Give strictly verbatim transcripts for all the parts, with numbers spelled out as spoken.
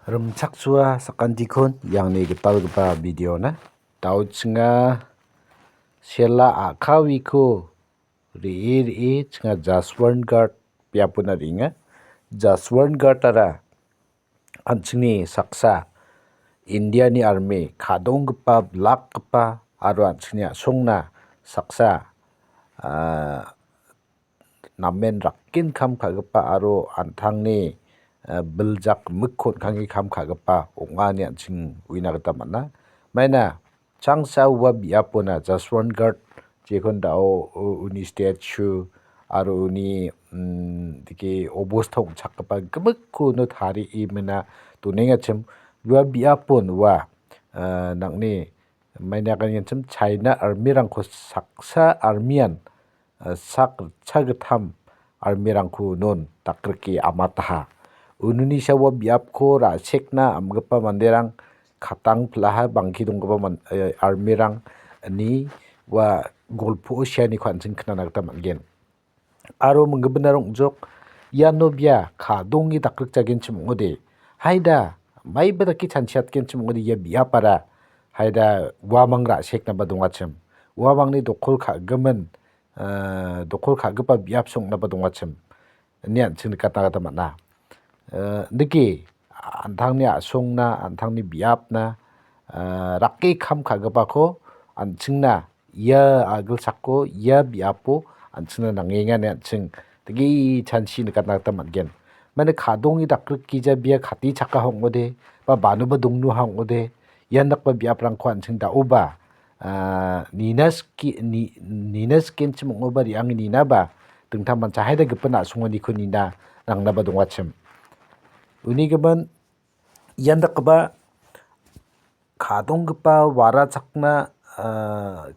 Rimchaksoa sakantikon iangni gitalgipa video-na. Daochinga sela a·kawiko re·e re·e chinga Jaswant Garh biapona re·enga. Jaswant Garh-ara an·chingni saksa Indiani army kadonggipa, blakgipa aro an·chingni a·songna saksa, ah, namen rakken kam ka·gipa aro an·tangni, eh, biljak mikko on·kange kam ka·gipa ong·a ine an·ching uina gita man·a. Maina changsa ua biapona Jaswant Garh jekon da·o u-, uni statue aro uni, mm, dike obosta ong·chakgipa gimikko uno tarie mena donengachim. Ua biapon ua, eh, nang·ni mainagangenchim China army-rangko saksa army-an, eh, sak ritchagittam army-rangko unon dakrike amataha. Ununi sawa biapko ra·sekna am·gipa manderang katang pilaha bangke donggipa man-, eh, army-rang ine ua golpo seaniko an·ching knana gita man·gen. Aro minggipin aro ong·jok, iano bia kadonge dakrikjagenchim ong·ode. Haida, maiba dake chanchiatgenchim ong·ode ia biapara. Haida, uamang ra·seknaba dongachim. Uamangni dokol ka·gimin, eh, dokol ka·gipa biapsa ong·naba dongachim. Ine an·ching nikatna gita man·a. Eh, dike, an·tangni a·songna, an·tangni biapna, ah, rake kam ka·gipako an·chingna ia agilsako, ia biapo an·chingna nangenga ine an·ching dake chanchi nikatna gita man·gen. Mane kadonge dakrikgija bia kati chakka ong·ode, ba banoba dongnoha ong·ode, ian dakgipa biaprangko an·ching da·oba, ah, nina ski-, ni-, nina skienchim ong·oba re·ange ninaba dingtang mancha haida gipin a·songaniko nina nangnaba dongachim. Uni gimin ian dakgipa kadonggipa warachakna, ah,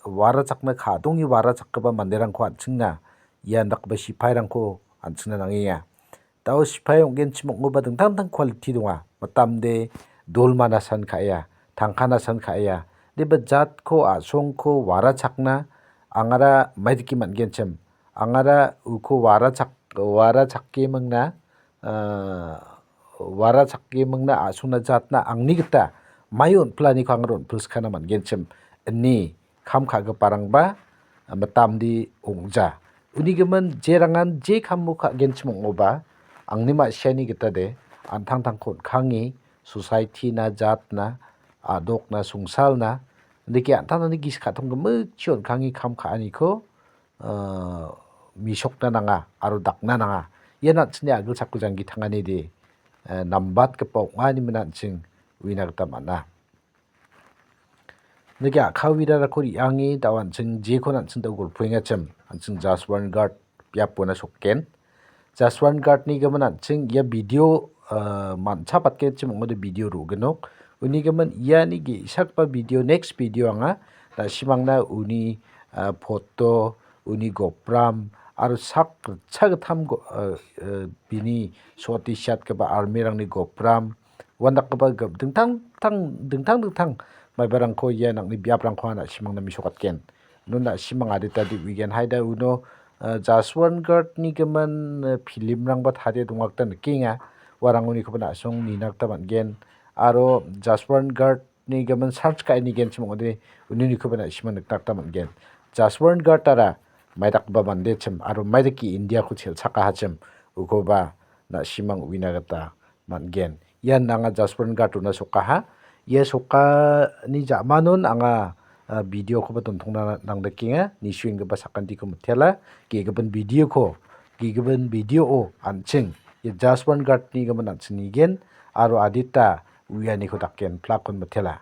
warachakna kadonge warachakgipa manderangko an·chingna ian dakgipa sipairangko an·chingna nangenga. Da·o sipai ong·genchim ong·oba dingtang dingtang quality donga. Mitamde dolmana san ka·enga, tangkana san ka·enga. Deba jatko a·songko warachakna angara maidake man·genchim. Angara uko warachak-, warachakemingna, ah, warachakemingna a·songna jatna angni gita mai on·pilaniko angara on·pilskana man·genchim ine kam ka·giparangba mitamde ong·ja. Uni gimin jerangan je kamko ka·genchim ong·oba, angni ma·siani gitade an·tangtangko on·kange society-na, jatna, a·dokna, songsalna, dike an·tangtangni gisik ka·tong gimikchi on·kange kam ka·aniko, ah, mesokna nanga aro dakna nanga. Ian an·chingni agilsako janggi tanganide, eh, nambatgipa ong·a ine mina an·ching uina gita man·a. Nike a·ka wirarako re·ange da·o an·ching jekon an·ching da·o golpoengachim, an·ching Jaswant Garh biapona sokgen. Jaswant Garh-ni gimin an·ching ia video, ah, man·cha patgenchim ong·ode video ro·ginok. Uni gimin iani ge·sakba video, next video anga na·simangna uni, ah, photo, uni gopram aro sak ritchagittam go-, ah, ah, bini so·ot·e siatgipa army-rangni gopram, uandakgipa gip-, dingtang tang-, dingtang dingtang maibarangko ia nang·ni biaprangko an·a na·simangna mesokatgen. Non na·simang adita de uigen. Haida uno, eh, Jaswant Garh-ni gimin, eh, film-rangba tarie dongakta nikenga. Uarangonikoba na·song nina gita man·gen. Aro Jaswant Garh-ni gimin search ka·e nigenchim ong·ode ununikoba na·simang nikna gita man·gen. Jaswant Garh-ara maidakgipa mandechim aro maidake India-ko chel·chakahachim ukoba na·simang uina gita man·gen. Ian anga Jaswant Garh-ona sokaha. Ia sokani ja·manon anga, ah, video-koba dontongna nangdakenga. Nisuenggipa sakantiko mitela. Ge·gipin video-ko, ge·gipin video-o an·ching ia Jaswant Garh-ni gimin an·ching nigen aro adita uianiko dakgen. Plak-kon mitela.